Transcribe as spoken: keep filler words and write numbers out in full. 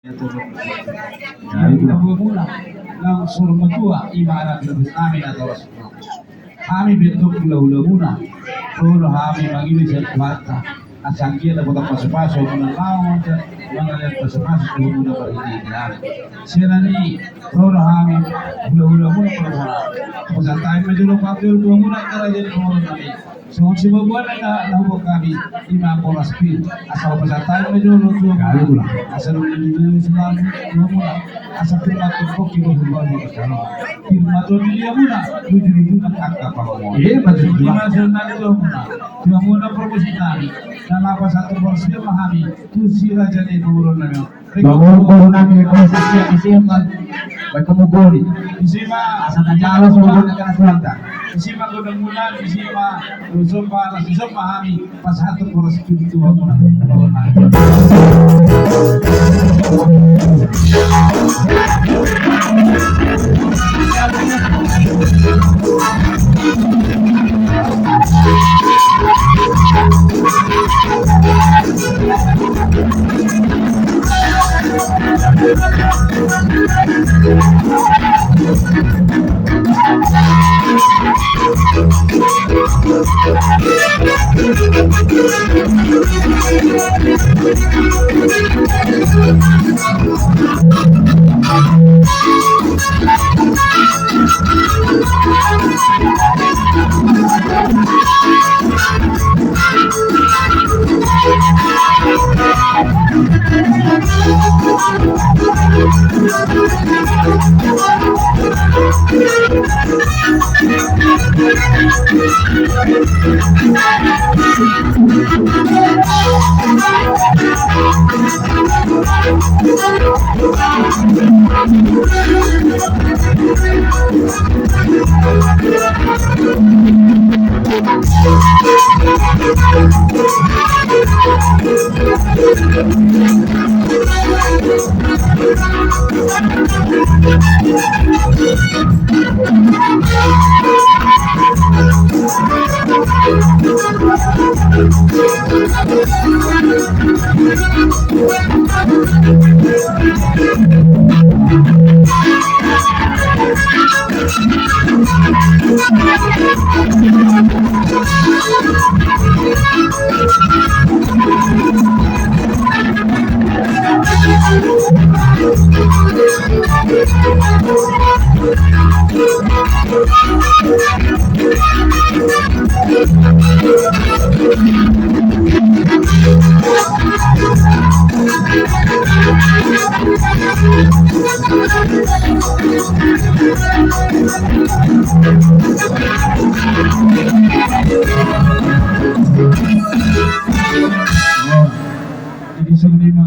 Jadi, hula-hulamuna, langsung matua, ima anak nami na toras. Hami bentuk hula-hulamuna, ro do hami mangido sian Tuhanta, asa anggiat dapotan pasu-pasu hamuna laho, mangalean pasu-pasu tu hamuna marhite-hite hami. Sian i, ro do hami hula-hulamuna, pamoruon. Pasahat hami ma jolo pangkil tu hamuna, angka raja ni pamoruon nami. Songon siboaboa na, na huboan hami, ima boras pir. Asa pasahat hami ma jolo tu hamuna. Asa dung i tu hamuna. Asa pir ma tu pongki bohul-bohul ma kasalo. Pir ma tu di hamuna, bujur-bujur na angka pamoruon. Ima songon i tu hamuna. Tu hamuna pargonsi nami. Na laho pasahat boras pir ma hami tu si raja ni pamoruon nami on. Pamoruon, pamoruon nami, pamoruon nami, pamoruon nami. Baik, kamu goli. Isi ma. Asa tajalo, pamoruon nami, kena suanta. Isi ma gondang muna, isi ma, isi ma hami, pasahat tu boras pir tu hamuna. Jadi songon i ma